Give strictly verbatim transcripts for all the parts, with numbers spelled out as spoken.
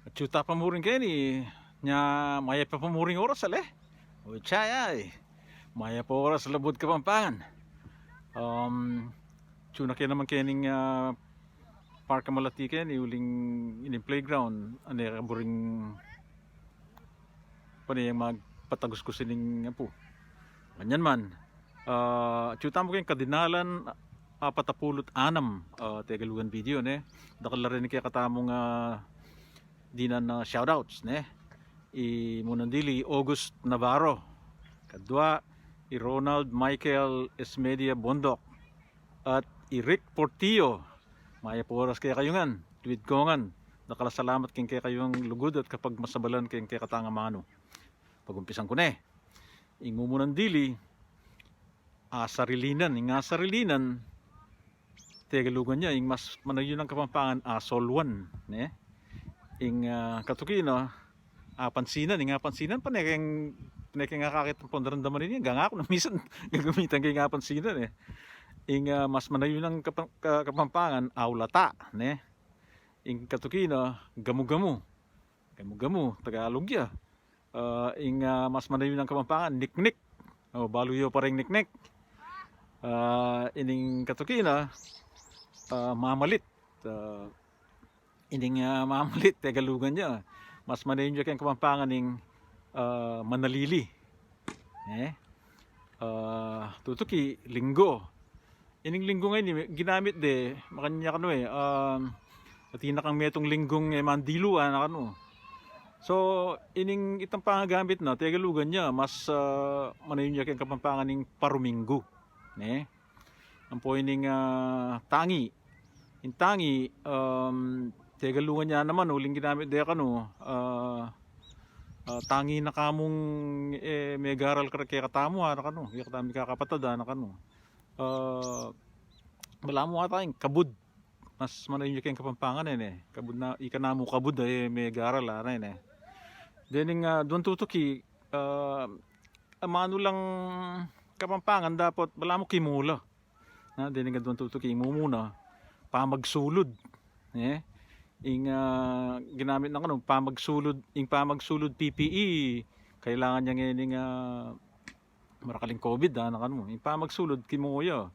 Atyu ta pa mu rin keni, nya mayap pa mu ring oras, ale? O, chay ay. Mayap a oras, Labuad Kapampangan. Um, atyu na ke naman kening, ah, park a malati keni, uling ining playground, ane kaburing pane yang magpataguskus ining apu. Kanyan man, ah, atyu tamu keng kadinalan, apat a pulu't anam, ah, Tegalugan video, ne? Dakal la rin kekatamung, ah, dinan a shoutouts, ne? I munang dili, August Navarro. Kadua, i Ronald Michael Esmedia Bondok. At i Rick Portillo. Mayap a oras kekayu ngan, Luid ko ngan. Dakal a salamat keng kekayung lugud at kapagmasabalan keng kekatang amanu. Pagumpisan ku ne. Ing mumunang dili, asarilinan. Ing asarilinan, Tegalugan ya, ing mas manayun a Kapampangan, asolwan, ne? Ing, ah, katuki na, apansinan. Ing apansinan, pane keng, pane keng akakit ampong daramdaman ini, hanggang aku na minsan gagamitan ke ing apansinan, e. Ing, ah, mas manayun a Kapa-, Ka-, Kapampangan, aulata, ne? Ing katuki na, gamu-gamu. Gamu-gamu, Tagalog ya. Ah, ing, ah, mas manayun a Kapampangan, niknik. O, balu yu pa ring niknik. Ah, ining katuki na, ah, mamalit. Ah, ining, ah, mamalit, Tegalugan ya. Mas manayun ya keng Kapampangan ing, ah, manalili. E? Ah, tutuki, linggo. Ining linggo ngeni, ginamit de, makanyan kanu e, um, atin na kang metung linggong e mandilu, anak, anu. So, ining itang pangagamit na, Tegalugan ya, mas, ah, manayun ya keng Kapampangan ing paruminggu, ne? Ampo ining, ah, tangi. Ing tangi, um, Tegalugan ya naman, uling ginamit de kanu, ah, ah, tangi na kamung, e, megaral kare kekatamu, anak, anu, kekatamu kakapatad, anak, anu. Ah, balamu ata ing kabud. Mas manayun ya keng Kapampangan, e, ne? Kabud na, ika namu kabud, e, megaral, a, ne, ne? Dening, ah, duang tutuki, ah, amanu lang Kapampangan, dapot balamu kimula. Na, dening duang tutuki, ing mumuna, pamagsulud. E? Ing, ah, ginamit na kanu, pamagsulud, ing pamagsulud P P E, kailangan ya ngening, ah, marakaling COVID, anak, anu. Ing pamagsulud, kimuya.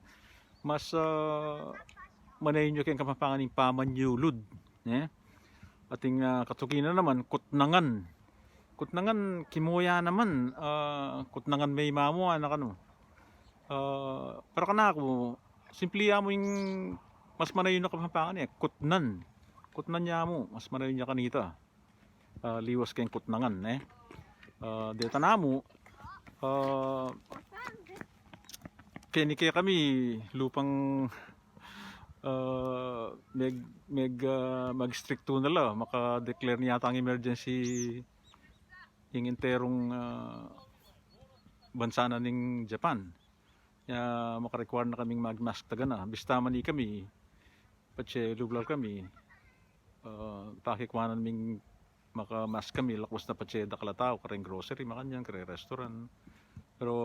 Mas, ah, manayun ya keng Kapampangan ing pamanyulud, ne? Ating, ah, katuki na naman, kutnangan. Kutnangan, kimuya naman, ah, kutnangan me i mamu, anak, anu. Ah, para kanaku, simpli ya mu ing mas manayun a Kapampangan, e, kutnan. Kutnan ya mu, mas manayun ya kanita. Ah, liwas keng kutnangan, e. Ah, deta namu, ah, keni kekami lupang, ah, meg-, meg-, ah, mag-stricto na la, maka-declare na yata ing emergency ing enterung, ah, bansa na ning Japan. Ya, maka-require na kaming mag-mask tagana. Bista man ikami, patse lub la kami, ah, pakikwanan ming maka-mask kami, lakwas na patse dakal a tau, kareng grocery, makanyan, kareng restaurant. Pero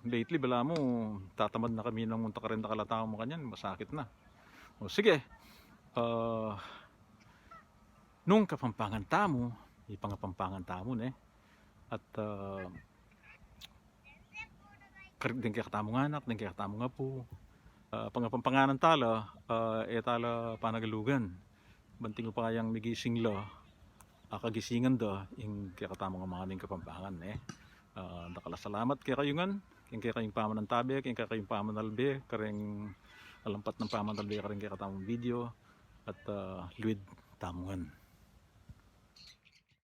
lately, balamu, tatamad na kami nang munta kareng dakal a tau, makanyan, masakit na. O, sige. Ah, nung Kapampangan tamu, ipangapampangan tamu, ne? At, ah, kar-, deng kekatamung anak, deng kekatamung apu, ah, pangapampanganan tala, ah, e tala panagalugan. Ban king upayang migising la, akagisingan da ing kekatamung amanung Kapampangan, e. Ah, dakal a salamat kekayu ngan, keng kekayung pamanantabe, keng kekayung pamanalbe, kareng alampat nang pamanalbe, kareng kekatamung video, at, ah, luid tamu ngan.